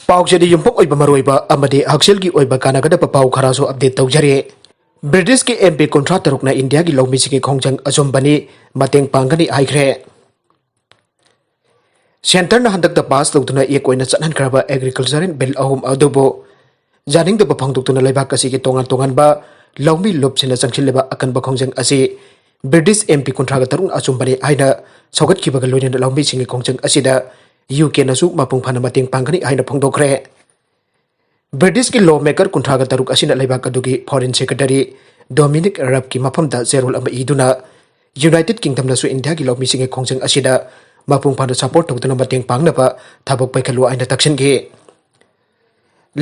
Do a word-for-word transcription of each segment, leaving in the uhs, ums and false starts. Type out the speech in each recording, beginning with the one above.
ꯄꯥꯎꯁꯤꯗꯤ ꯌꯨꯝꯐꯝ ꯑꯣꯏꯕ ꯃꯔꯨꯑꯣꯏꯕ ꯑꯃꯗꯤ ꯍꯛꯁꯦꯜꯒꯤ ꯑꯣꯏꯕ ꯀꯥꯟꯅꯒꯗꯕ ꯄꯥꯎ ꯈꯔꯁꯨ update ꯇꯧꯖꯔꯤ꯫ ꯕ꯭ꯔꯤꯇꯤꯁꯀꯤ MP ꯀꯨꯟꯊ꯭ꯔꯥ ꯇꯔꯨꯛꯅ ꯏꯟꯗꯤꯌꯥꯒꯤ ꯂꯧꯃꯤꯁꯤꯡꯒꯤ ꯈꯣꯡꯖꯪ ꯑꯆꯨꯝꯕꯅꯤ, ꯃꯇꯦꯡ ꯄꯥꯡꯒꯅꯤ ꯍꯥꯏꯈ꯭ꯔꯦ꯫ ꯁꯦꯟꯇꯔꯅ ꯍꯟꯗꯛꯇ ꯄꯥꯁ ꯇꯧꯗꯨꯅ ꯑꯦꯛ ꯑꯣꯏꯅ ꯆꯠꯍꯟꯈ꯭ꯔꯕ ꯑꯦꯒ꯭ꯔꯤꯀꯜꯆꯔꯦꯜ ꯕꯤꯜ ꯑꯍꯨꯝ ꯑꯗꯨꯕꯨ ꯌꯥꯅꯤꯡꯗꯕ ꯐꯣꯡꯗꯣꯛꯇꯨꯅ ꯂꯩꯕꯥꯛ ꯑꯁꯤꯒꯤ ꯇꯣꯉꯥꯟ ꯇꯣꯉꯥꯟꯕ ꯂꯧꯃꯤ ꯂꯨꯞꯁꯤꯡꯅ ꯆꯪꯁꯤꯜꯂꯤꯕ ꯑꯀꯟꯕ ꯈꯣꯡꯖꯪ ꯑꯁꯤ ꯕ꯭ꯔꯤꯇꯤꯁ MP ꯀꯨꯟꯊ꯭ꯔꯥꯒ ꯇꯔꯨꯛꯅ ꯑꯆꯨꯝꯕꯅꯤ ꯍꯥꯏꯅ ꯁꯧꯒꯠꯈꯤꯕꯒ ꯂꯣꯏꯅꯅ ꯂꯧꯃꯤꯁꯤꯡꯒꯤ ꯈꯣꯡꯖꯪ ꯑꯁꯤꯗ UKꯅꯁꯨ ꯃꯄꯨꯡ ꯐꯥꯅ ꯃꯇꯦꯡ ꯄꯥꯡꯒꯅꯤ ꯍꯥꯏꯅ ꯐꯣꯡꯗꯣꯛꯈ꯭ꯔꯦ꯫ ꯕ꯭ꯔꯤꯇꯤꯁꯀꯤ ꯂꯣ ꯃꯦꯀꯔ ꯀꯨꯟꯊ꯭ꯔꯥꯒ ꯇꯔꯨꯛ ꯑꯁꯤꯅ ꯂꯩꯕꯥꯛ ꯑꯗꯨꯒꯤ ꯐꯣꯔꯦꯟ ꯁꯦꯀ꯭ꯔꯦꯇꯔꯤ ꯗꯣꯃꯤꯅꯤꯛ ꯔꯕꯀꯤ ꯃꯐꯝꯗ ꯆꯦꯔꯣꯜ ꯑꯃ ꯏꯗꯨꯅ ꯌꯨꯅꯥꯏꯇꯦꯗ ꯀꯤꯡꯗꯝꯅꯁꯨ ꯏꯟꯗꯤꯌꯥꯒꯤ ꯂꯧꯃꯤꯁꯤꯡꯒꯤ ꯈꯣꯡꯖꯪ ꯑꯁꯤꯗ ꯃꯄꯨꯡ ꯐꯥꯅ ꯁꯄꯣꯔꯠ ꯇꯧꯗꯨꯅ ꯃꯇꯦꯡ ꯄꯥꯡꯅꯕ ꯊꯕꯛ ꯄꯥꯏꯈꯠꯂꯨ ꯍꯥꯏꯅ ꯇꯛꯁꯤꯟꯈꯤ꯫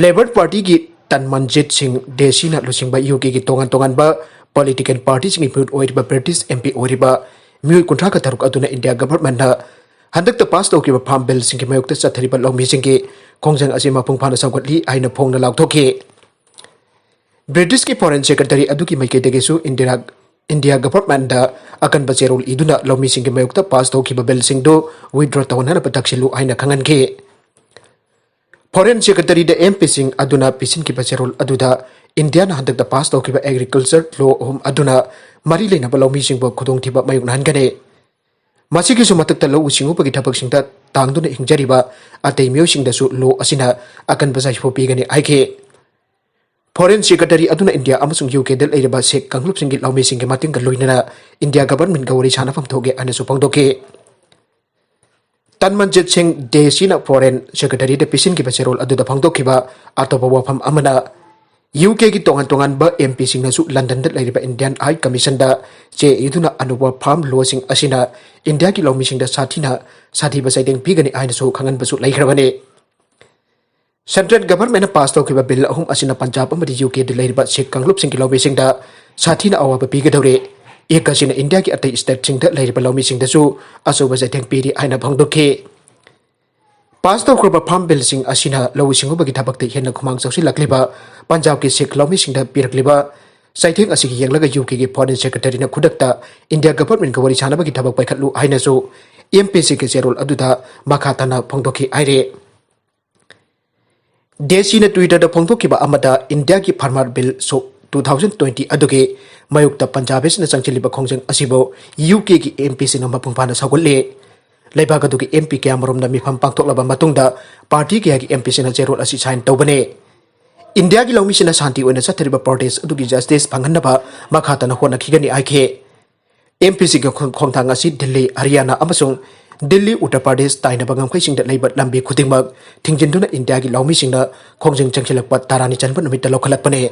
ꯂꯦꯕꯔ ꯄꯥꯔꯇꯤꯒꯤ ꯇꯟꯃꯟꯖꯤꯠ ꯁꯤꯡ ꯗꯦꯁꯤꯅ ꯂꯨꯆꯤꯡꯕ UKꯒꯤ ꯇꯣꯉꯥꯟ ꯇꯣꯉꯥꯟꯕ ꯄꯣꯂꯤꯇꯤꯀꯦꯜ ꯄꯥꯔꯇꯤꯁꯤꯡꯒꯤ ꯃꯤꯍꯨꯠ ꯑꯣꯏꯔꯤꯕ ꯕ꯭ꯔꯤꯇꯤꯁ MP ꯑꯣꯏꯔꯤꯕ ꯃꯤꯑꯣꯏ ꯀꯨꯟꯊ꯭ꯔꯥꯒ ꯇꯔꯨꯛ ꯑꯗꯨꯅ ꯏꯟꯗꯤꯌꯥ ꯒꯚꯔꯟꯃꯦꯟꯠꯅ ꯍꯟꯗꯛꯇ ꯄꯥꯁ ꯇꯧꯈꯤꯕ ꯐꯥꯔꯝ ꯕꯤꯜꯁꯤꯡꯒꯤ ꯃꯥꯌꯣꯛꯇ ꯆꯠꯊꯔꯤꯕ ꯂꯧꯃꯤꯁꯤꯡꯒꯤ ꯈꯣꯡꯖꯪ ꯑꯁꯤ ꯃꯄꯨꯡ ꯐꯥꯅ ꯁꯧꯒꯠꯂꯤ ꯍꯥꯏꯅ ꯐꯣꯡꯅ ꯂꯥꯎꯊꯣꯛꯈꯤ꯫ ꯕ꯭ꯔꯤꯇꯤꯁꯀꯤ ꯐꯣꯔꯦꯟ ꯁꯦꯀ꯭ꯔꯦꯇꯔꯤ ꯑꯗꯨꯒꯤ ꯃꯥꯏꯀꯩꯗꯒꯤꯁꯨ ꯏꯟꯗꯤꯔꯥ, ꯏꯟꯗꯤꯌꯥ ꯒꯚꯔꯟꯃꯦꯟꯠꯗ ꯑꯀꯟꯕ ꯆꯦꯔꯣꯜ ꯏꯗꯨꯅ ꯂꯧꯃꯤꯁꯤꯡꯒꯤ ꯃꯥꯌꯣꯛꯇ ꯄꯥꯁ ꯇꯧꯈꯤꯕ ꯕꯤꯜꯁꯤꯡꯗꯨ withdraw ꯇꯧꯍꯟꯅꯕ ꯇꯛꯁꯤꯜꯂꯨ ꯍꯥꯏꯅ ꯈꯪꯍꯟꯈꯤ꯫ ꯐꯣꯔꯦꯟ ꯁꯦꯀ꯭ꯔꯦꯇꯔꯤꯗ MPꯁꯤꯡ ꯑꯗꯨꯅ ꯄꯤꯁꯤꯟꯈꯤꯕ ꯆꯦꯔꯣꯜ ꯑꯗꯨꯗ ꯏꯟꯗꯤꯌꯥꯅ ꯍꯟꯗꯛꯇ ꯄꯥꯁ ꯇꯧꯈꯤꯕ ꯑꯦꯒ꯭ꯔꯤꯀꯜꯆꯔ ꯂꯣ ꯑꯍꯨꯝ ꯑꯗꯨꯅ ꯃꯔꯤ ꯂꯩꯅꯕ ꯂꯧꯃꯤꯁꯤꯡꯕꯨ ꯈꯨꯗꯣꯡꯊꯤꯕ ꯃꯥꯌꯣꯛꯅꯍꯟꯒꯅꯤ꯫ ꯃꯁꯤꯒꯤꯁꯨ ꯃꯊꯛꯇ ꯂꯧꯎ ꯁꯤꯡꯎꯕꯒꯤ ꯊꯕꯛꯁꯤꯡꯗ ꯇꯥꯡꯗꯨꯅ ꯍꯤꯡꯖꯔꯤꯕ ꯑꯇꯩ ꯃꯤꯑꯣꯏꯁꯤꯡꯗꯁꯨ ꯂꯣ ꯑꯁꯤꯅ ꯑꯀꯟꯕ ꯁꯥꯐꯨ ꯄꯤꯒꯅꯤ ꯍꯥꯏꯈꯤ꯫ ꯐꯣꯔꯦꯟ ꯁꯦꯀ꯭ꯔꯦꯇꯔꯤ ꯑꯗꯨꯅ ꯏꯟꯗꯤꯌꯥ ꯑꯃꯁꯨꯡ UKꯗ ꯂꯩꯔꯤꯕ ꯁꯤꯈ ꯀꯥꯡꯂꯨꯞꯁꯤꯡꯒꯤ ꯂꯧꯃꯤꯁꯤꯡꯒꯤ ꯃꯇꯦꯡꯒ ꯂꯣꯏꯅꯅ ꯏꯟꯗꯤꯌꯥ ꯒꯚꯔꯟꯃꯦꯟꯠꯀ ꯋꯥꯔꯤ ꯁꯥꯅꯐꯝ ꯊꯣꯛꯑꯦ ꯍꯥꯏꯅꯁꯨ ꯐꯣꯡꯗꯣꯛꯈꯤ꯫ ꯇꯟꯃꯟꯖꯤꯠ ꯁꯤꯡ ꯗꯦꯁꯤꯅ ꯐꯣꯔꯦꯟ ꯁꯦꯀ꯭ꯔꯦꯇꯔꯤꯗ ꯄꯤꯁꯤꯟꯈꯤꯕ ꯆꯦꯔꯣꯜ ꯑꯗꯨꯗ ꯐꯣꯡꯗꯣꯛꯈꯤꯕ ꯑꯇꯣꯞꯄ ꯋꯥꯐꯝ ꯑꯃꯅ, UKꯒꯤ ꯇꯣꯉꯥꯟ ꯇꯣꯉꯥꯟꯕ MPꯁꯤꯡꯅꯁꯨ ꯂꯟꯗꯟꯗ ꯂꯩꯔꯤꯕ ꯏꯟꯗꯤꯌꯥꯟ ꯍꯥꯏ ꯀꯃꯤꯁꯟꯗ ꯆꯦ ꯏꯗꯨꯅ ꯑꯅꯧꯕ ꯐꯥꯔꯝ ꯂꯣꯁꯤꯡ ꯑꯁꯤꯅ ꯏꯟꯗꯤꯌꯥꯒꯤ ꯂꯧꯃꯤꯁꯤꯡꯗ ꯁꯥꯊꯤꯅ ꯁꯥꯊꯤꯕ ꯆꯩꯊꯦꯡ ꯄꯤꯒꯅꯤ ꯍꯥꯏꯅꯁꯨ ꯈꯪꯍꯟꯕꯁꯨ ꯂꯩꯈ꯭ꯔꯕꯅꯤ꯫ ꯁꯦꯟꯇ꯭ꯔꯦꯜ ꯒꯚꯔꯟꯃꯦꯟꯠꯅ ꯄꯥꯁ ꯇꯧꯈꯤꯕ ꯕꯤꯜ ꯑꯍꯨꯝ ꯑꯁꯤꯅ ꯄꯟꯖꯥꯕ ꯑꯃꯗꯤ UKꯗ ꯂꯩꯔꯤꯕ ꯁꯤꯈ ꯀꯥꯡꯂꯨꯞꯁꯤꯡꯒꯤ ꯂꯧꯃꯤꯁꯤꯡꯗ ꯁꯥꯊꯤꯅ ꯑꯋꯥꯕ ꯄꯤꯒꯗꯧꯔꯤ꯫ ꯑꯦꯛ ꯑꯁꯤꯅ ꯏꯟꯗꯤꯌꯥꯒꯤ ꯑꯇꯩ ꯁ꯭ꯇꯦꯠꯁꯤꯡꯗ ꯂꯩꯔꯤꯕ ꯂꯧꯃꯤꯁꯤꯡꯗꯁꯨ ꯑꯆꯧꯕ ꯆꯩꯊꯦꯡ ꯄꯤꯔꯤ ꯍꯥꯏꯅ ꯐꯣꯡꯗꯣꯛꯈꯤ꯫ ꯄꯥꯁ ꯇꯧꯈ꯭ꯔꯕ ꯐꯥꯔꯝ ꯕꯤꯜꯁꯤꯡ ꯑꯁꯤꯅ ꯂꯧꯎ ꯁꯤꯡꯎꯕꯒꯤ ꯊꯕꯛꯇ ꯍꯦꯟꯅ ꯈꯨꯃꯥꯡ ꯆꯥꯎꯁꯤꯜꯂꯛꯂꯤꯕ ꯄꯟꯖꯥꯕꯀꯤ ꯁꯤꯈ ꯂꯧꯃꯤꯁꯤꯡꯗ ꯄꯤꯔꯛꯂꯤꯕ ꯆꯩꯊꯦꯡ ꯑꯁꯤꯒꯤ ꯌꯦꯡꯂꯒ UKꯒꯤ ꯐꯣꯔꯦꯟ ꯁꯦꯀ꯭ꯔꯦꯇꯔꯤꯅ ꯈꯨꯗꯛꯇ ꯏꯟꯗꯤꯌꯥ ꯒꯚꯔꯟꯃꯦꯟꯠꯀ ꯋꯥꯔꯤ ꯁꯥꯅꯕꯒꯤ ꯊꯕꯛ ꯄꯥꯏꯈꯠꯂꯨ ꯍꯥꯏꯅꯁꯨ MPꯁꯤꯡꯒꯤ ꯆꯦꯔꯣꯜ ꯑꯗꯨꯗ ꯃꯈꯥ ꯇꯥꯅ ꯐꯣꯡꯗꯣꯛꯈꯤ ꯍꯥꯏꯔꯤ꯫ ꯗꯦꯁꯤꯅ Twitterꯗ ꯐꯣꯡꯗꯣꯛꯈꯤꯕ ꯑꯃꯗ, ꯏꯟꯗꯤꯌꯥꯒꯤ farmer bill ꯁꯣꯛ two thousand twenty ꯑꯗꯨꯒꯤ ꯃꯥꯌꯣꯛꯇ ꯄꯟꯖꯥꯕꯤꯁꯅ ꯆꯪꯁꯤꯜꯂꯤꯕ ꯈꯣꯡꯖꯪ ꯑꯁꯤꯕꯨ UKꯒꯤ MPꯁꯤꯡꯅ ꯃꯄꯨꯡ ꯐꯥꯅ ꯁꯧꯒꯠꯂꯦ꯫ ꯂꯩꯕꯥꯛ ꯑꯗꯨꯒꯤ MP ꯀꯌꯥꯃꯔꯨꯝꯅ ꯃꯤꯐꯝ ꯄꯥꯡꯊꯣꯛꯂꯕ ꯃꯇꯨꯡꯗ party ꯀꯌꯥꯒꯤ MPꯁꯤꯡꯅ ꯆꯦꯔꯣꯜ ꯑꯁꯤ sign ꯇꯧꯕꯅꯦ꯫ ꯏꯟꯗꯤꯌꯥꯒꯤ ꯂꯧꯃꯤꯁꯤꯡꯅ ꯁꯥꯟꯇꯤ ꯑꯣꯏꯅ ꯆꯠꯊꯔꯤꯕ protest ꯑꯗꯨꯒꯤ justice ꯐꯪꯍꯟꯅꯕ ꯃꯈꯥ ꯇꯥꯅ ꯍꯣꯠꯅꯈꯤꯒꯅꯤ ꯍꯥꯏꯈꯤ꯫ MPꯁꯤꯡꯒꯤ ꯈꯣꯡ-, ꯈꯣꯡꯊꯥꯡ ꯑꯁꯤ ꯗꯤꯜꯂꯤ, ꯍꯔꯤꯌꯥꯅꯥ ꯑꯃꯁꯨꯡ ꯗꯤꯜꯂꯤ, ꯎꯠꯇꯔ ꯄ꯭ꯔꯗꯦꯁ ꯇꯥꯏꯅꯕ ꯉꯝꯈꯩꯁꯤꯡꯗ ꯂꯩꯕ ꯂꯝꯕꯤ ꯈꯨꯗꯤꯡꯃꯛ ꯊꯤꯡꯖꯤꯟꯗꯨꯅ ꯏꯟꯗꯤꯌꯥꯒꯤ ꯂꯧꯃꯤꯁꯤꯡꯅ ꯈꯣꯡꯖꯪ ꯆꯪꯁꯤꯜꯂꯛꯄ ꯇꯔꯥꯅꯤ ꯆꯟꯕ ꯅꯨꯃꯤꯠꯇ ꯂꯧꯈꯠꯂꯛꯄꯅꯤ꯫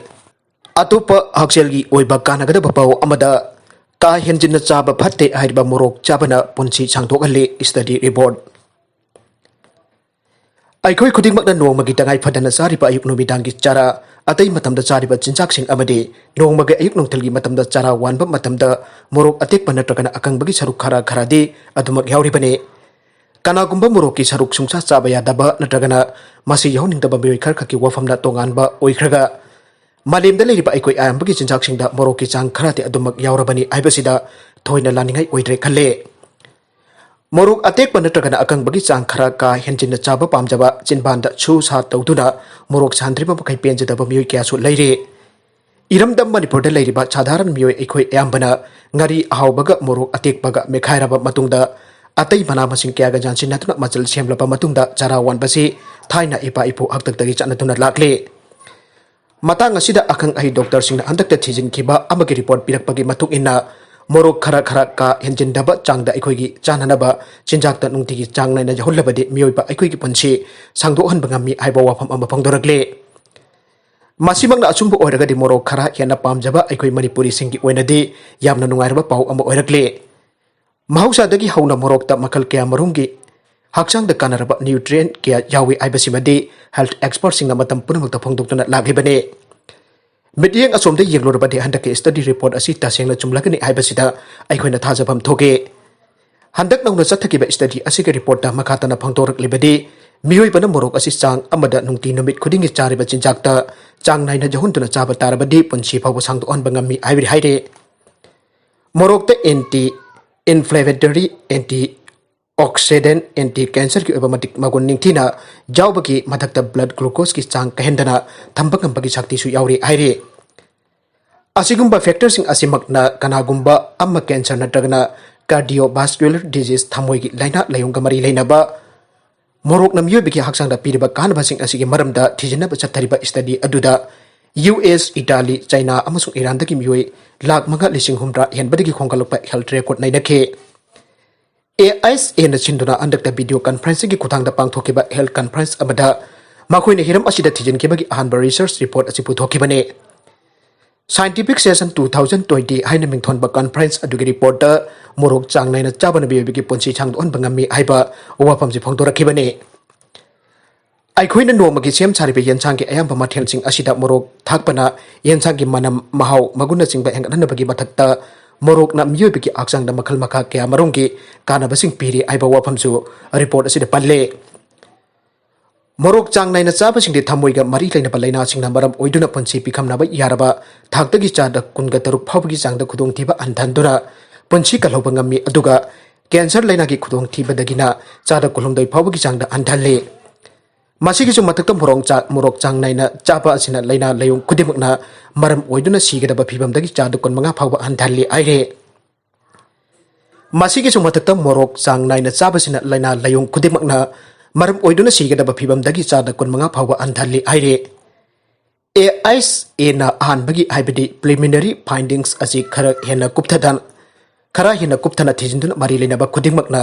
ꯑꯇꯣꯞꯄ ꯍꯛꯁꯦꯜꯒꯤ ꯑꯣꯏꯕ ꯀꯥꯟꯅꯒꯗꯕ ꯄꯥꯎ ꯑꯃꯗ, ꯀꯥ ꯍꯦꯟꯖꯤꯟꯅ ꯆꯥꯕ ꯐꯠꯇꯦ ꯍꯥꯏꯔꯤꯕ ꯃꯣꯔꯣꯛ ꯆꯥꯕꯅ ꯄꯨꯟꯁꯤ ꯁꯥꯡꯗꯣꯛꯍꯜꯂꯤ꯫ Study report꯫ ꯑꯩꯈꯣꯏ ꯈꯨꯗꯤꯡꯃꯛꯅ ꯅꯣꯡꯃꯒꯤ ꯇꯉꯥꯏ ꯐꯗꯅ ꯆꯥꯔꯤꯕ ꯑꯌꯨꯛ ꯅꯨꯃꯤꯗꯥꯡꯒꯤ ꯆꯥꯔꯥ, ꯑꯇꯩ ꯃꯇꯝꯗ ꯆꯥꯔꯤꯕ ꯆꯤꯟꯖꯥꯛꯁꯤꯡ ꯑꯃꯗꯤ ꯅꯣꯡꯃꯒꯤ ꯑꯌꯨꯛ ꯅꯨꯡꯊꯤꯜꯒꯤ ꯃꯇꯝꯗ ꯆꯥꯔꯥ ꯋꯥꯟꯕ ꯃꯇꯝꯗ ꯃꯣꯔꯣꯛ ꯑꯇꯦꯛꯄ ꯅꯠꯇ꯭ꯔꯒꯅ ꯑꯀꯪꯕꯒꯤ ꯁꯔꯨꯛ ꯈꯔ ꯈꯔꯗꯤ ꯑꯗꯨꯃꯛ ꯌꯥꯎꯔꯤꯕꯅꯤ꯫ ꯀꯅꯥꯒꯨꯝꯕ ꯃꯣꯔꯣꯛꯀꯤ ꯁꯔꯨꯛ ꯁꯨꯡꯆꯥ ꯆꯥꯕ ꯌꯥꯗꯕ ꯅꯠꯇ꯭ꯔꯒꯅ ꯃꯁꯤ ꯌꯥꯎꯍꯟꯅꯤꯡꯗꯕ ꯃꯤꯑꯣꯏ ꯈꯔꯈꯛꯀꯤ ꯋꯥꯐꯝꯅ ꯇꯣꯉꯥꯟꯕ ꯑꯣꯏꯈ꯭ꯔꯒ, ꯃꯥꯂꯦꯝꯗ ꯂꯩꯔꯤꯕ ꯑꯩꯈꯣꯏ ꯑꯌꯥꯝꯕꯒꯤ ꯆꯤꯟꯖꯥꯛꯁꯤꯡꯗ ꯃꯣꯔꯣꯛꯀꯤ ꯆꯥꯡ ꯈꯔꯗꯤ ꯑꯗꯨꯃꯛ ꯌꯥꯎꯔꯕꯅꯤ ꯍꯥꯏꯕꯁꯤꯗ ꯊꯣꯏꯅ ꯂꯥꯟꯅꯤꯡꯉꯥꯏ ꯑꯣꯏꯗ꯭ꯔꯦ ꯈꯜꯂꯦ꯫ ꯃꯣꯔꯣꯛ ꯑꯇꯦꯛꯄ ꯅꯠꯇ꯭ꯔꯒꯅ ꯑꯀꯪꯕꯒꯤ ꯆꯥꯡ ꯈꯔ ꯀꯥ ꯍꯦꯟꯖꯤꯟꯅ ꯆꯥꯕ ꯄꯥꯝꯖꯕ, ꯆꯤꯟꯕꯥꯟꯗ ꯁꯨ ꯁꯥ ꯇꯧꯗꯨꯅ ꯃꯣꯔꯣꯛ ꯁꯥꯍꯟꯗ꯭ꯔꯤꯕ ꯃꯈꯩ ꯄꯦꯟꯖꯗꯕ ꯃꯤꯑꯣꯏ ꯀꯌꯥꯁꯨ ꯂꯩꯔꯤ꯫ ꯏꯔꯝꯗꯝ ꯃꯅꯤꯄꯨꯔꯗ ꯂꯩꯔꯤꯕ ꯁꯥꯙꯥꯔꯟ ꯃꯤꯑꯣꯏ ꯑꯩꯈꯣꯏ ꯑꯌꯥꯝꯕꯅ ꯉꯥꯔꯤ ꯑꯍꯥꯎꯕꯒ ꯃꯣꯔꯣꯛ ꯑꯇꯦꯛꯄꯒ ꯃꯦꯠꯈꯥꯏꯔꯕ ꯃꯇꯨꯡꯗ, ꯑꯇꯩ ꯃꯅꯥ ꯃꯁꯤꯡ ꯀꯌꯥꯒ ꯌꯥꯟꯁꯤꯟꯅꯗꯨꯅ ꯃꯆꯜ ꯁꯦꯝꯂꯕ ꯃꯇꯨꯡꯗ ꯆꯥꯔꯥ ꯋꯥꯟꯕꯁꯤ ꯊꯥꯏꯅ ꯏꯄꯥ ꯏꯄꯨ ꯍꯥꯛꯇꯛꯇꯒꯤ ꯆꯠꯅꯗꯨꯅ ꯂꯥꯛꯂꯤ꯫ ꯃꯇꯥꯡ ꯑꯁꯤꯗ ꯑꯈꯪ ꯑꯍꯩ ꯗꯣꯛꯇꯔꯁꯤꯡꯅ ꯍꯟꯗꯛꯇ ꯊꯤꯖꯤꯟꯈꯤꯕ ꯑꯃꯒꯤ report ꯄꯤꯔꯛꯄꯒꯤ ꯃꯇꯨꯡ ꯏꯟꯅ, ꯃꯣꯔꯣꯛ ꯈꯔ ꯈꯔ ꯀꯥ ꯍꯦꯟꯖꯤꯟꯗꯕ ꯆꯥꯡꯗ ꯑꯩꯈꯣꯏꯒꯤ ꯆꯥꯅꯅꯕ ꯆꯤꯟꯖꯥꯛꯇ ꯅꯨꯡꯇꯤꯒꯤ ꯆꯥꯡ ꯅꯥꯏꯅ ꯌꯥꯎꯍꯜꯂꯕꯗꯤ ꯃꯤꯑꯣꯏꯕ ꯑꯩꯈꯣꯏꯒꯤ ꯄꯨꯟꯁꯤ ꯁꯥꯡꯗꯣꯛꯍꯟꯕ ꯉꯝꯃꯤ ꯍꯥꯏꯕ ꯋꯥꯐꯝ ꯑꯃ ꯐꯣꯡꯗꯣꯔꯛꯂꯤ꯫ ꯃꯁꯤꯃꯛꯅ ꯑꯆꯨꯝꯕ ꯑꯣꯏꯔꯒꯗꯤ, ꯃꯣꯔꯣꯛ ꯈꯔ ꯍꯦꯟꯅ ꯄꯥꯝꯖꯕ ꯑꯩꯈꯣꯏ ꯃꯅꯤꯄꯨꯔꯤꯁꯤꯡꯒꯤ ꯑꯣꯏꯅꯗꯤ ꯌꯥꯝꯅ ꯅꯨꯡꯉꯥꯏꯔꯕ ꯄꯥꯎ ꯑꯃ ꯑꯣꯏꯔꯛꯂꯤ꯫ ꯃꯍꯧꯁꯥꯗꯒꯤ ꯍꯧꯅ ꯃꯣꯔꯣꯛꯇ ꯃꯈꯜ ꯀꯌꯥ ꯃꯔꯨꯝꯒꯤ ꯍꯛꯆꯥꯡꯗ ꯀꯥꯟꯅꯔꯕ nutrient ꯀꯌꯥ ꯌꯥꯎꯏ ꯍꯥꯏꯕꯁꯤꯃꯗꯤ health expertꯁꯤꯡꯅ ꯃꯇꯝ ꯄꯨꯝꯅꯃꯛꯇ ꯐꯣꯡꯗꯣꯛꯇꯨꯅ ꯂꯥꯛꯂꯤꯕꯅꯤ꯫ ꯃꯤꯠꯌꯦꯡ ꯑꯁꯣꯝꯗ ꯌꯦꯡꯂꯨꯔꯕꯗꯤ, ꯍꯟꯗꯛꯀꯤ study report ꯑꯁꯤ ꯇꯁꯦꯡꯅ ꯆꯨꯝꯂꯒꯅꯤ ꯍꯥꯏꯕꯁꯤꯗ ꯑꯩꯈꯣꯏꯅ ꯊꯥꯖꯐꯝ ꯊꯣꯛꯏ꯫ ꯍꯟꯗꯛ ꯅꯧꯅ ꯆꯠꯊꯈꯤꯕ study ꯑꯁꯤꯒꯤ reportꯇ ꯃꯈꯥ ꯇꯥꯅ ꯐꯣꯡꯗꯣꯔꯛꯂꯤꯕꯗꯤ, ꯃꯤꯑꯣꯏꯕꯅ ꯃꯣꯔꯣꯛ ꯑꯁꯤ ꯆꯥꯡ ꯑꯃꯗ ꯅꯨꯡꯇꯤ ꯅꯨꯃꯤꯠ ꯈꯨꯗꯤꯡꯒꯤ ꯆꯥꯔꯤꯕ ꯆꯤꯟꯖꯥꯛꯇ ꯆꯥꯡ ꯅꯥꯏꯅ ꯌꯥꯎꯍꯟꯗꯨꯅ ꯆꯥꯕ ꯇꯥꯔꯕꯗꯤ ꯄꯨꯟꯁꯤ ꯐꯥꯎꯕ ꯁꯥꯡꯗꯣꯛꯍꯟꯕ ꯉꯝꯃꯤ ꯍꯥꯏꯔꯤ, ꯍꯥꯏꯔꯤ꯫ ꯃꯣꯔꯣꯛꯇ anti inflammatory, anti oxidant anti ꯀꯦꯟꯁꯔꯒꯤ ꯑꯣꯏꯕ ꯃꯇꯤꯛ ꯃꯒꯨꯟ ꯅꯤꯡꯊꯤꯅ ꯌꯥꯎꯕꯒꯤ ꯃꯊꯛꯇ blood glucoseꯀꯤ ꯆꯥꯡ ꯀꯥꯏꯍꯟꯗꯅ ꯊꯝꯕ ꯉꯝꯕꯒꯤ ꯁꯛꯇꯤꯁꯨ ꯌꯥꯎꯔꯤ ꯍꯥꯏꯔꯤ꯫ ꯑꯁꯤꯒꯨꯝꯕ factorꯁꯤꯡ ꯑꯁꯤꯃꯛꯅ ꯀꯅꯥꯒꯨꯝꯕ ꯑꯃ cancer ꯅꯠꯇ꯭ꯔꯒꯅ cardiovascular disease, ꯊꯃꯣꯏꯒꯤ ꯂꯥꯏꯅꯥ ꯂꯥꯏꯌꯣꯡꯒ ꯃꯔꯤ ꯂꯩꯅꯕ ꯃꯣꯔꯣꯛꯅ ꯃꯤꯑꯣꯏꯕꯒꯤ ꯍꯛꯆꯥꯡꯗ ꯄꯤꯔꯤꯕ ꯀꯥꯟꯅꯕꯁꯤꯡ ꯑꯁꯤꯒꯤ ꯃꯔꯝꯗ ꯊꯤꯖꯤꯟꯅꯕ ꯆꯠꯊꯔꯤꯕ study ꯑꯗꯨꯗ ꯌꯨ ꯑꯦꯁ, ꯏꯇꯥꯂꯤ, ꯆꯥꯏꯅꯥ ꯑꯃꯁꯨꯡ ꯏꯔꯥꯟꯗꯒꯤ ꯃꯤꯑꯣꯏ ꯂꯥꯈ ꯃꯉꯥ ꯂꯤꯁꯤꯡ ꯍꯨꯝꯗ꯭ꯔꯥ ꯍꯦꯟꯕꯗꯒꯤ ꯈꯣꯝꯒꯠꯂꯛꯄ health record ꯅꯩꯅꯈꯤ꯫ ꯑꯦ ꯑꯥꯏ ꯑꯦꯁ ꯑꯦꯅ ꯁꯤꯟꯗꯨꯅ ꯍꯟꯗꯛꯇ video conferencingꯒꯤ ꯈꯨꯠꯊꯥꯡꯗ ꯄꯥꯡꯊꯣꯛꯈꯤꯕ health conference ꯑꯃꯗ ꯃꯈꯣꯏꯅ ꯍꯤꯔꯝ ꯑꯁꯤꯗ ꯊꯤꯖꯤꯟꯈꯤꯕꯒꯤ ꯑꯍꯥꯟꯕ research report ꯑꯁꯤ ꯄꯨꯊꯣꯛꯈꯤꯕꯅꯤ꯫ Scientific Session two thousand twenty ꯍꯥꯏꯅ ꯃꯤꯡꯊꯣꯟꯕ conference ꯑꯗꯨꯒꯤ reportꯇ ꯃꯣꯔꯣꯛ ꯆꯥꯡ ꯅꯥꯏꯅ ꯆꯥꯕꯅ ꯃꯤꯑꯣꯏꯕꯒꯤ ꯄꯨꯟꯁꯤ ꯁꯥꯡꯗꯣꯛꯍꯟꯕ ꯉꯝꯃꯤ ꯍꯥꯏꯕ ꯋꯥꯐꯝꯁꯤ ꯐꯣꯡꯗꯣꯔꯛꯈꯤꯕꯅꯤ꯫ ꯑꯩꯈꯣꯏꯅ ꯅꯣꯡꯃꯒꯤ ꯁꯦꯝ ꯁꯥꯔꯤꯕ ꯌꯦꯟꯁꯥꯡꯒꯤ ꯑꯌꯥꯝꯕ ꯃꯊꯦꯜꯁꯤꯡ ꯑꯁꯤꯗ ꯃꯣꯔꯣꯛ ꯊꯥꯛꯄꯅ ꯌꯦꯟꯁꯥꯡꯒꯤ ꯃꯅꯝ, ꯃꯍꯥꯎ, ꯃꯒꯨꯟꯅꯆꯤꯡꯕ ꯍꯦꯟꯒꯠꯍꯟꯅꯕꯒꯤ ꯃꯊꯛꯇ ꯃꯣꯔꯣꯛꯅ ꯃꯤꯑꯣꯏꯕꯒꯤ ꯍꯛꯆꯥꯡꯗ ꯃꯈꯜ ꯃꯈꯥ ꯀꯌꯥ ꯃꯔꯨꯝꯒꯤ ꯀꯥꯟꯅꯕꯁꯤꯡ ꯄꯤꯔꯤ ꯍꯥꯏꯕ ꯋꯥꯐꯝꯁꯨ report ꯑꯁꯤꯗ ꯄꯜꯂꯦ꯫ ꯃꯣꯔꯣꯛ ꯆꯥꯡ ꯅꯥꯏꯅ ꯆꯥꯕꯁꯤꯡꯗꯤ ꯊꯃꯣꯏꯒ ꯃꯔꯤ ꯂꯩꯅꯕ ꯂꯥꯏꯅꯥꯁꯤꯡꯅ ꯃꯔꯝ ꯑꯣꯏꯗꯨꯅ ꯄꯨꯟꯁꯤ ꯄꯤꯈꯝꯅꯕ ꯌꯥꯔꯕ ꯊꯥꯛꯇꯒꯤ ꯆꯥꯗ ꯀꯨꯟꯒ ꯇꯔꯨꯛ ꯐꯥꯎꯕꯒꯤ ꯆꯥꯡꯗ ꯈꯨꯗꯣꯡꯊꯤꯕ ꯍꯟꯊꯍꯟꯗꯨꯅ ꯄꯨꯟꯁꯤ ꯀꯜꯍꯧꯕ ꯉꯝꯃꯤ, ꯑꯗꯨꯒ cancer ꯂꯥꯏꯅꯥꯒꯤ ꯈꯨꯗꯣꯡꯊꯤꯕꯗꯒꯤꯅ ꯆꯥꯗ ꯀꯨꯟꯍꯨꯝꯗꯣꯏ ꯐꯥꯎꯕꯒꯤ ꯆꯥꯡꯗ ꯍꯟꯊꯍꯜꯂꯤ꯫ ꯃꯁꯤꯒꯤꯁꯨ ꯃꯊꯛꯇ ꯃꯣꯔꯣꯛ ꯆꯥ-, ꯃꯣꯔꯣꯛ ꯆꯥꯡ ꯅꯥꯏꯅ ꯆꯥꯕ ꯑꯁꯤꯅ ꯂꯥꯏꯅꯥ ꯂꯥꯏꯌꯣꯡ ꯈꯨꯗꯤꯡꯃꯛꯅ ꯃꯔꯝ ꯑꯣꯏꯗꯨꯅ ꯁꯤꯒꯗꯕ ꯐꯤꯕꯝꯗꯒꯤ ꯆꯥꯗ ꯀꯨꯟꯃꯉꯥ ꯐꯥꯎꯕ ꯍꯟꯊꯍꯜꯂꯤ ꯍꯥꯏꯔꯤ꯫ ꯃꯁꯤꯒꯤꯁꯨ ꯃꯊꯛꯇ ꯃꯣꯔꯣꯛ ꯆꯥꯡ ꯅꯥꯏꯅ ꯆꯥꯕꯁꯤꯅ ꯂꯥꯏꯅꯥ ꯂꯥꯏꯌꯣꯡ ꯈꯨꯗꯤꯡꯃꯛꯅ ꯃꯔꯝ ꯑꯣꯏꯗꯨꯅ ꯁꯤꯒꯗꯕ ꯐꯤꯕꯝꯗꯒꯤ ꯆꯥꯗ ꯀꯨꯟꯃꯉꯥ ꯐꯥꯎꯕ ꯍꯟꯊꯍꯜꯂꯤ ꯍꯥꯏꯔꯤ꯫ ꯑꯦ ꯑꯥꯏ ꯑꯦꯁ ꯑꯦꯅ ꯑꯍꯥꯟꯕꯒꯤ, ꯍꯥꯏꯕꯗꯤ preliminary findings ꯑꯁꯤ ꯈꯔ ꯍꯦꯟꯅ ꯀꯨꯞꯊꯗ-, ꯈꯔ ꯍꯦꯟꯅ ꯀꯨꯞꯊꯅ ꯊꯤꯖꯤꯟꯗꯨꯅ ꯃꯔꯤ ꯂꯩꯅꯕ ꯈꯨꯗꯤꯡꯃꯛꯅ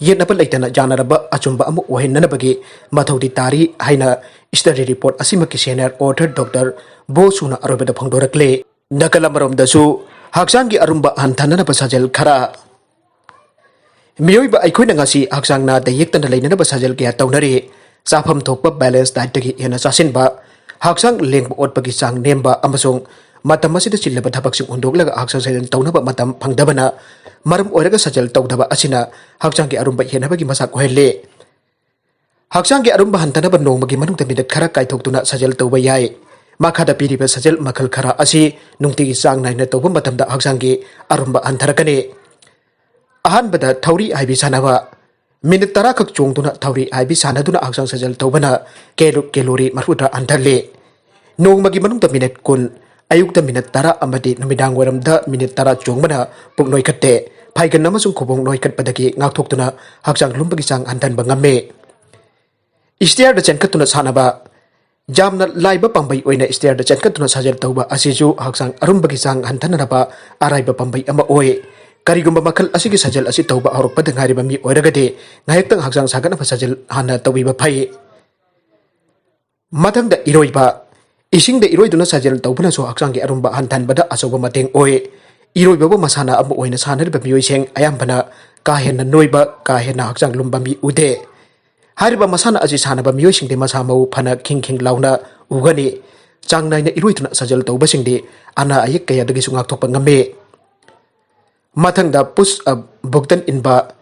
ꯌꯦꯠꯅꯕ ꯂꯩꯇꯅ ꯌꯥꯅꯔꯕ ꯑꯆꯨꯝꯕ ꯑꯃ ꯑꯣꯏꯍꯟꯅꯅꯕꯒꯤ ꯃꯊꯧꯗꯤ ꯇꯥꯔꯤ ꯍꯥꯏꯅ study report ꯑꯁꯤꯃꯛꯀꯤ senior author Doctor ꯕꯣꯁꯨꯅ ꯑꯔꯣꯏꯕꯗ ꯐꯣꯡꯗꯣꯔꯛꯂꯦ꯫ ꯅꯥꯀꯜ ꯑꯃꯔꯣꯝꯗꯁꯨ ꯍꯛꯆꯥꯡꯒꯤ ꯑꯔꯨꯝꯕ ꯍꯟꯊꯅꯅꯕ ꯁꯥꯖꯦꯜ ꯈꯔ꯫ ꯃꯤꯑꯣꯏꯕ ꯑꯩꯈꯣꯏꯅ ꯉꯁꯤ ꯍꯛꯆꯥꯡ ꯅꯥꯗ ꯌꯦꯛꯇꯅ ꯂꯩꯅꯅꯕ ꯁꯥꯖꯦꯜ ꯀꯌꯥ ꯇꯧꯅꯔꯤ꯫ ꯆꯥꯐꯝ ꯊꯣꯛꯄ balanced dietꯇꯒꯤ ꯍꯦꯟꯅ ꯆꯥꯁꯤꯟꯕ, ꯍꯛꯆꯥꯡ ꯂꯦꯡꯕ ꯑꯣꯠꯄꯒꯤ ꯆꯥꯡ ꯅꯦꯝꯕ ꯑꯃꯁꯨꯡ ꯃꯇꯝ ꯑꯁꯤꯗ ꯆꯤꯜꯂꯕ ꯊꯕꯛꯁꯤꯡ ꯍꯨꯟꯗꯣꯛꯂꯒ ꯍꯛꯆꯥꯡ ꯁꯥꯖꯦꯜ ꯇꯧꯅꯕ ꯃꯇꯝ ꯐꯪꯗꯕꯅ ꯃꯔꯝ ꯑꯣꯏꯔꯒ ꯁꯥꯖꯦꯜ ꯇꯧꯗꯕ ꯑꯁꯤꯅ ꯍꯛꯆꯥꯡꯒꯤ ꯑꯔꯨꯝꯕ ꯍꯦꯟꯅꯕꯒꯤ ꯃꯆꯥꯛ ꯑꯣꯏꯍꯜꯂꯤ꯫ ꯍꯛꯆꯥꯡꯒꯤ ꯑꯔꯨꯝꯕ ꯍꯟꯊꯅꯕ ꯅꯣꯡꯃꯒꯤ ꯃꯅꯨꯡꯗ minute ꯈꯔ ꯀꯥꯏꯊꯣꯛꯇꯨꯅ ꯁꯥꯖꯦꯜ ꯇꯧꯕ ꯌꯥꯏ꯫ ꯃꯈꯥꯗ ꯄꯤꯔꯤꯕ ꯁꯥꯖꯦꯜ ꯃꯈꯜ ꯈꯔ ꯑꯁꯤ ꯅꯨꯡꯇꯤꯒꯤ ꯆꯥꯡ ꯅꯥꯏꯅ ꯇꯧꯕ ꯃꯇꯝꯗ ꯍꯛꯆꯥꯡꯒꯤ ꯑꯔꯨꯝꯕ ꯍꯟꯊꯔꯛꯀꯅꯤ꯫ ꯑꯍꯥꯟꯕꯗ ꯊꯧꯔꯤ ꯍꯥꯏꯕꯤ ꯁꯥꯟꯅꯕ꯫ ꯃꯤꯅꯤꯠ ꯇꯔꯥ ꯈꯛ ꯆꯣꯡꯗꯨꯅ ꯊꯧꯔꯤ ꯍꯥꯏꯕꯤ ꯁꯥꯟꯅꯗꯨꯅ ꯍꯛꯆꯥꯡ ꯁꯥꯖꯦꯜ ꯇꯧꯕꯅ ꯀꯦꯂꯣ-, ꯀꯦꯂꯣꯔꯤ ꯃꯔꯤꯐꯨꯇꯔꯥ ꯍꯟꯊꯍꯜꯂꯤ꯫ ꯅꯣꯡꯃꯒꯤ ꯃꯅꯨꯡꯗ ꯃꯤꯅꯤꯠ ꯀꯨꯟ, ꯑꯌꯨꯛꯇ ꯃꯤꯅꯤꯠ ꯇꯔꯥ ꯑꯃꯗꯤ ꯅꯨꯃꯤꯗꯥꯡ ꯋꯥꯏꯔꯝꯗ ꯃꯤꯅꯤꯠ ꯇꯔꯥ ꯆꯣꯡꯕꯅ ꯄꯨꯛ ꯅꯣꯏꯈꯠꯇꯦ, ꯐꯥꯏꯒꯟ ꯑꯃꯁꯨꯡ ꯈꯨꯕꯣꯡ ꯅꯣꯏꯈꯠꯄꯗꯒꯤ ꯉꯥꯛꯊꯣꯛꯇꯨꯅ ꯍꯛꯆꯥꯡ ꯂꯨꯝꯕꯒꯤ ꯆꯥꯡ ꯍꯟꯊꯍꯟꯕ ꯉꯝꯃꯤ꯫ ꯏꯁꯇꯤꯌꯔꯗ ꯆꯦꯟꯈꯠꯇꯨꯅ ꯁꯥꯟꯅꯕ꯫ ꯌꯥꯝꯅ ꯂꯥꯏꯕ ꯄꯥꯝꯕꯩ ꯑꯣꯏꯅ ꯏꯁꯇꯤꯌꯔꯗ ꯆꯦꯟꯈꯠꯇꯨꯅ ꯁꯥꯖꯦꯜ ꯇꯧꯕ ꯑꯁꯤꯁꯨ ꯍꯛꯆꯥꯡ ꯑꯔꯨꯝꯕꯒꯤ ꯆꯥꯡ ꯍꯟꯊꯅꯅꯕ ꯑꯔꯥꯏꯕ ꯄꯥꯝꯕꯩ ꯑꯃ ꯑꯣꯏ꯫ ꯀꯔꯤꯒꯨꯝꯕ ꯃꯈꯜ ꯑꯁꯤꯒꯤ ꯁꯥꯖꯦꯜ ꯑꯁꯤ ꯇꯧꯕ ꯍꯧꯔꯛꯄꯗ ꯉꯥꯏꯔꯤꯕ ꯃꯤ ꯑꯣꯏꯔꯒꯗꯤ, ꯉꯥꯏꯍꯥꯛꯇꯪ ꯍꯛꯆꯥꯡ ꯁꯥꯒꯠꯅꯕ ꯁꯥꯖꯦꯜ ꯍꯥꯟꯅ ꯇꯧꯕꯤꯕ ꯐꯩ꯫ ꯃꯊꯪꯗ ꯏꯔꯣꯏꯕ꯫ ꯏꯁꯤꯡꯗ ꯏꯔꯣꯏꯗꯨꯅ ꯁꯥꯖꯦꯜ ꯇꯧꯕꯅꯁꯨ ꯍꯛꯆꯥꯡꯒꯤ ꯑꯔꯨꯝꯕ ꯍꯟꯊꯍꯟꯕꯗ ꯑꯆꯧꯕ ꯃꯇꯦꯡ ꯑꯣꯏ꯫ ꯏꯔꯣꯏꯕꯕꯨ ꯃꯁꯥꯟꯅ ꯑꯃ ꯑꯣꯏꯅ ꯁꯥꯟꯅꯔꯤꯕ ꯃꯤꯑꯣꯏꯁꯤꯡ ꯑꯌꯥꯝꯕꯅ ꯀꯥ ꯍꯦꯟꯅ ꯅꯣꯏꯕ, ꯀꯥ ꯍꯦꯟꯅ ꯍꯛꯆꯥꯡ ꯂꯨꯝꯕ ꯃꯤ ꯎꯗꯦ꯫ ꯍꯥꯏꯔꯤꯕ ꯃꯁꯥꯟꯅ ꯑꯁꯤ ꯁꯥꯟꯅꯕ ꯃꯤꯑꯣꯏꯁꯤꯡꯗꯤ ꯃꯁꯥ ꯃꯎ ꯐꯅ ꯈꯤꯡ ꯈꯤꯡ ꯂꯥꯎꯅ ꯎꯒꯅꯤ꯫ ꯆꯥꯡ ꯅꯥꯏꯅ ꯏꯔꯣꯏꯗꯨꯅ ꯁꯥꯖꯦꯜ ꯇꯧꯕꯁꯤꯡꯗꯤ ꯑꯅꯥ ꯑꯌꯦꯛ ꯀꯌꯥꯗꯒꯤꯁꯨ ꯉꯥꯛꯊꯣꯛꯄ ꯉꯝꯃꯤ꯫ ꯃꯊꯪꯗ push up, ꯕꯨꯛꯇꯟ ꯏꯟꯕ꯫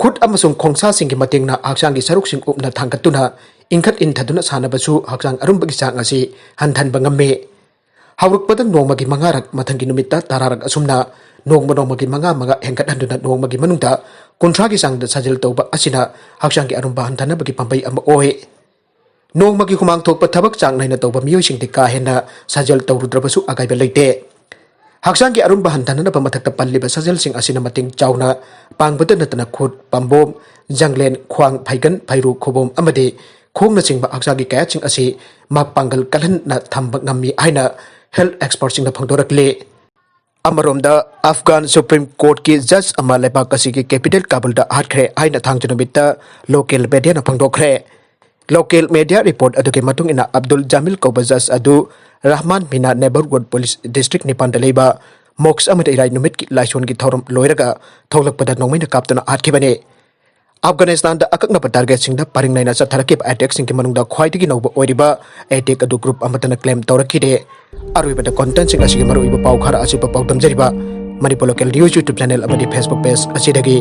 ꯈꯨꯠ ꯑꯃꯁꯨꯡ ꯈꯣꯡꯁꯥꯁꯤꯡꯒꯤ ꯃꯇꯦꯡꯅ ꯍꯛꯆꯥꯡꯒꯤ ꯁꯔꯨꯛꯁꯤꯡ ꯎꯞꯅ ꯊꯥꯡꯒꯠꯇꯨꯅ ꯏꯟꯈꯠ ꯏꯟꯊꯗꯨꯅ ꯁꯥꯟꯅꯕꯁꯨ ꯍꯛꯆꯥꯡ ꯑꯔꯨꯝꯕꯒꯤ ꯆꯥꯡ ꯑꯁꯤ ꯍꯟꯊꯍꯟꯕ ꯉꯝꯃꯤ꯫ ꯍꯧꯔꯛꯄꯗ ꯅꯣꯡꯃꯒꯤ ꯃꯉꯥꯔꯛ, ꯃꯊꯪꯒꯤ ꯅꯨꯃꯤꯠꯇ ꯇꯔꯥꯔꯛ ꯑꯁꯨꯝꯅ ꯅꯣꯡꯃ ꯅꯣꯡꯃꯒꯤ ꯃꯉꯥ ꯃꯉꯥ ꯍꯦꯟꯒꯠꯍꯟꯗꯨꯅ ꯅꯣꯡꯃꯒꯤ ꯃꯅꯨꯡꯗ ꯀꯨꯟꯊ꯭ꯔꯥꯒꯤ ꯆꯥꯡꯗ ꯁꯥꯖꯦꯜ ꯇꯧꯕ ꯑꯁꯤꯅ ꯍꯛꯆꯥꯡꯒꯤ ꯑꯔꯨꯝꯕ ꯍꯟꯊꯅꯕꯒꯤ ꯄꯥꯝꯕꯩ ꯑꯃ ꯑꯣꯏ꯫ ꯅꯣꯡꯃꯒꯤ ꯍꯨꯃꯥꯡ ꯊꯣꯛꯄ ꯊꯕꯛ ꯆꯥꯡ ꯅꯥꯏꯅ ꯇꯧꯕ ꯃꯤꯑꯣꯏꯁꯤꯡꯗꯤ ꯀꯥ ꯍꯦꯟꯅ ꯁꯥꯖꯦꯜ ꯇꯧꯔꯨꯗ꯭ꯔꯕꯁꯨ ꯑꯀꯥꯏꯕ ꯂꯩꯇꯦ꯫ ꯍꯛꯆꯥꯡꯒꯤ ꯑꯔꯨꯝꯕ ꯍꯟꯊꯅꯅꯕ ꯃꯊꯛꯇ ꯄꯜꯂꯤꯕ ꯁꯥꯖꯦꯜꯁꯤꯡ ꯑꯁꯤꯅ ꯃꯇꯦꯡ ꯆꯥꯎꯅ ꯄꯥꯡꯕꯇ ꯅꯠꯇꯅ ꯈꯨꯠ, ꯄꯥꯝꯕꯣꯝ, ꯖꯪꯂꯦꯟ, ꯈ꯭ꯋꯥꯡ, ꯐꯩꯒꯟ, ꯐꯩꯔꯨ, ꯈꯨꯕꯣꯝ ꯑꯃꯗꯤ ꯈꯣꯡꯅꯆꯤꯡꯕ ꯍꯛꯆꯥꯡꯒꯤ ꯀꯌꯥꯠꯁꯤꯡ ꯑꯁꯤ ꯃꯄꯥꯡꯒꯜ ꯀꯜꯍꯟꯅ ꯊꯝꯕ ꯉꯝꯃꯤ ꯍꯥꯏꯅ health expertꯁꯤꯡꯅ ꯐꯣꯡꯗꯣꯔꯛꯂꯤ꯫ ꯑꯃꯔꯣꯝꯗ, ꯑꯐꯒꯥꯟ Supreme Courtꯀꯤ judge ꯑꯃ ꯂꯩꯕꯥꯛ ꯑꯁꯤꯒꯤ capital ꯀꯥꯕꯨꯜꯗ ꯍꯥꯠꯈ꯭ꯔꯦ ꯍꯥꯏꯅ ꯊꯥꯡꯖ ꯅꯨꯃꯤꯠꯇ local mediaꯅ ꯐꯣꯡꯗꯣꯛꯈ꯭ꯔꯦ꯫ Local media report ꯑꯗꯨꯒꯤ ꯃꯇꯨꯡ ꯏꯟꯅ, ꯑꯕꯗꯨꯜ ꯖꯥꯃꯤꯜ ꯀꯧꯕ judge ꯑꯗꯨ ꯔꯍꯃꯥꯟ ꯃꯤꯅꯥ neighborhood police district ꯅꯤꯄꯥꯟꯗ ꯂꯩꯕ mosque ꯑꯃꯗ ꯏꯔꯥꯏ ꯅꯨꯃꯤꯠꯀꯤ ꯂꯥꯏꯁꯣꯟꯒꯤ ꯊꯧꯔꯝ ꯂꯣꯏꯔꯒ ꯊꯣꯛꯂꯛꯄꯗ ꯅꯣꯡꯃꯩꯅ ꯀꯥꯞꯇꯨꯅ ꯍꯥꯠꯈꯤꯕꯅꯤ꯫ ꯑꯐꯒꯥꯅꯤꯁꯇꯥꯟꯗ ꯑꯀꯛꯅꯕ targetꯁꯤꯡꯗ ꯄꯔꯤꯡ ꯅꯥꯏꯅ ꯆꯠꯊꯔꯛꯈꯤꯕ attackꯁꯤꯡꯒꯤ ꯃꯅꯨꯡꯗ ꯈ꯭ꯋꯥꯏꯗꯒꯤ ꯅꯧꯕ ꯑꯣꯏꯔꯤꯕ attack ꯑꯗꯨ group ꯑꯃꯠꯇꯅ claim ꯇꯧꯔꯛꯈꯤꯗꯦ꯫ ꯑꯔꯣꯏꯕꯗ contentꯁꯤꯡ ꯑꯁꯤꯒꯤ ꯃꯔꯨꯑꯣꯏꯕ ꯄꯥꯎ ꯈꯔ ꯑꯆꯤꯛꯄ ꯄꯥꯎ ꯇꯝꯖꯔꯤꯕ Manipur Local News YouTube channel ꯑꯃꯗꯤ Facebook page ꯑꯁꯤꯗꯒꯤ꯫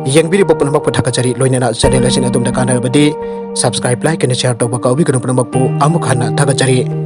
ꯌꯦꯡꯕꯤꯔꯤꯕ ꯄꯨꯝꯅꯃꯛꯄꯨ ꯊꯥꯒꯠꯆꯔꯤ, ꯂꯣꯏꯅꯅ channel ꯑꯁꯤꯅ ꯑꯗꯣꯝꯗ ꯀꯥꯟꯅꯔꯕꯗꯤ subscribe, like ꯑꯃꯗꯤ share ꯇꯧꯕ ꯀꯥꯎꯕꯤꯒꯅꯨ꯫ ꯄꯨꯝꯅꯃꯛꯄꯨ ꯑꯃꯨꯛ ꯍꯟꯅ ꯊꯥꯒꯠꯆꯔꯤ꯫